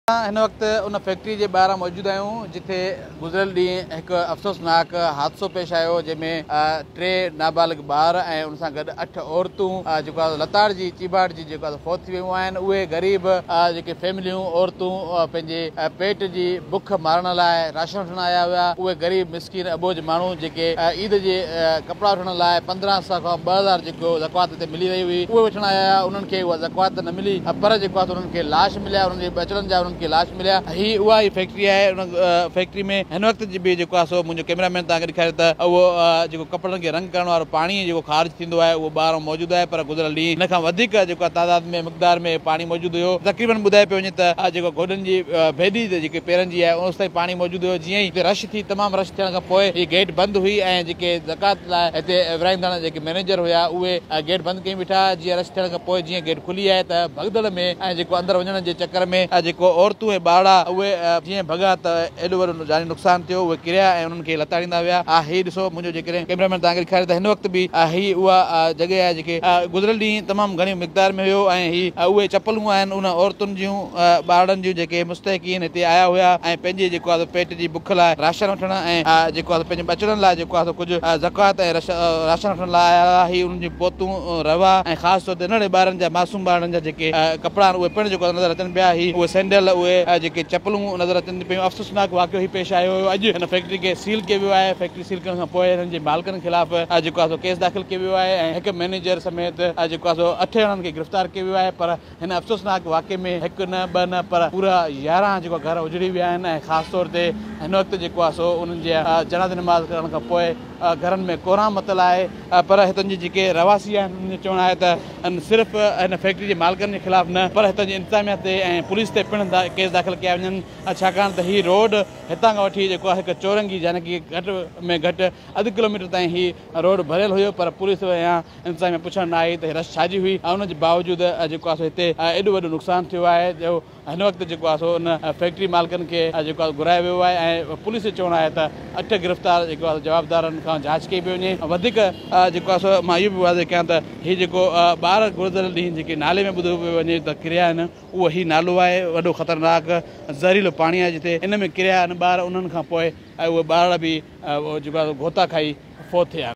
اسان هن وقت ان فيڪٽري جي ٻاهران موجود آهيون جتي گذريل ڏينهن هڪ افسوسناڪ حادثو پيش آيو جنهن ۾ ٽي نابالغ ٻار ۽ ان سان گڏ اٺ عورتون جيڪو آهي لتاڙجي چيڀاٽجي جيڪو آهي فوت ٿي ويون آهن. اهي غريب جيڪي فيمليون عورتون پنهنجي پيٽ جي بک مارڻ لاء راشن وٺڻ آيا هيا، اهي غريب مسڪين اٻوجهه ماڻهو جيڪي عيد جي ڪپڙا وٺڻ لاء 1500 کان 2000 جيڪو زڪوات هتي ملي رهي هئي اهي وٺڻ آيا هيا، انهن کي اها زڪوات نه ملي پر جيڪو آهي انهن کي لاش مليا، انهن جي ٻچڙن جا انهن کي لاش مليا. هي اها ئي فيڪٽري آهي، ان فيڪٽري ۾ هن وقت به جيڪو آهي سو منهنجو ڪئميرا مين توهان کي ڏيکاري ته اهو جيڪو ڪپڙن کي رنگ ڪرڻ وارو پاڻي جيڪو خارج ٿيندو آهي اهو ٻاهران موجود آهي پر گذريل ڏينهن هن کان وڌيڪ جيڪو آهي تعداد ۾ مقدار ۾ پاڻي موجود هيو. تقريبن ٻڌايو پيو وڃي ته جيڪو گوڏن جي ڀيڏي جيڪي پيرن جي آهي اوستائين پاڻي موجود هيو. جيئن ئي هتي رش ٿي تمام رش ٿيڻ کان پوء هي گيٽ بند هئي ۽ جيڪي زڪوات لاء هتي ورهائيندڙ جيڪي مئنيجر هيا اهي گيٽ بند ڪئي بيٺا. جيئن رش ٿيڻ کان پوء جيئن گيٽ کلي آهي ته ڀڳدڙ ۾ ۽ جيڪو اندر وڃڻ جي چڪر ۾ جيڪو عورتون ۽ ٻارڙا اهي جيئن ڀڳا ته ايڏو وڏو جاني نقصان ٿيو، اهي ڪريا ۽ انهن کي لتاڙيندا ويا. هي ڏسو منهنجو جيڪڏهن ڪئميرا مين توهان کي ڏيکاري ته هن وقت به هي اها جڳهه آهي جيڪي گذريل ڏينهن تمام گهڻي مقدار ۾ هيو ۽ هي اهي چپلون آهن ان عورتن جون ٻارڙن جون جيڪي مستحقين هتي آيا هيا ۽ پنهنجي جيڪو آهي پيٽ جي بک لاء راشن وٺڻ ۽ جيڪو آهي پنهنجي ٻچڙن لاء جيڪو آهي ڪجهه زڪوات ۽ راشن وٺڻ لاء آيا هيا. هي انهن جون پوتون روا ۽ خاص طور تي ننڍڙي ٻارن جا معصوم ٻارڙن جا جيڪي ڪپڙا آهن اهي پڻ جيڪو نظر اچن پيا. هي اهي سينڊل اهي جيڪي چپلون نظر اچن پيون. افسوسناڪ واقعو هي پيش آيو هيو. اڄ هن فيڪٽري کي سيل ڪيو ويو آهي. فيڪٽري سيل ڪرڻ کان پوء هنن جي مالڪن خلاف جيڪو آهي سو ڪيس داخل ڪيو ويو آهي ۽ هڪ مئنيجر سميت جيڪو آهي سو اٺ ڄڻن کي گرفتار ڪيو ويو آهي پر هن افسوسناڪ واقعي ۾ هڪ نه ٻه نه پر پورا 11 جيڪو گهر اجڙي ويا آهن ۽ خاص طور تي هن وقت جيڪو آهي سو انهن جي جنازي نماز ڪرڻ کان پوء گهرن ۾ ڪهرام متل آهي پر هتان جي جيڪي رهواسي آهن انهن جو چوڻ آهي ته صرف هن فيڪٽري جي مالڪن جي خلاف نه پر هتان جي انتظاميا تي ۽ پوليس تي پڻ ڪيس داخل ڪيا وڃن ڇاڪاڻ ته هي روڊ هتان کان وٺي جيڪو آهي هڪ چورنگي يعني ڪي گهٽ ۾ گهٽ اڌ ڪلوميٽر تائين هي روڊ ڀريل هيو پر پوليس يا انتظاميا پڇڻ نه آئي ته هي رش ڇا جي هئي ان جي باوجود جيڪو آهي سو هتي ايڏو وڏو نقصان ٿيو آهي جو هن وقت جيڪو آهي سو ان فيڪٽري مالڪن کي جيڪو آهي گهرايو ويو آهي ۽ پوليس جو چوڻ آهي ته اٺ گرفتار جيڪو آهي جوابدارن کان جاچ ڪئي پئي وڃي. وڌيڪ جيڪو آهي سو مان اهو به واضح ڪيان ته هي جيڪو ٻار گذريل ڏينهن جيڪي نالي ۾ ٻڌو پيو وڃي ته ڪريا آهن اهو هي نالو آهي وڏو خطرناڪ زهريلو پاڻي آهي جتي ان ۾ ڪريا آهن ٻار انهن کان پوء اهي ٻارڙا به جيڪو آهي غوطا کائي فوت ٿيا آهن.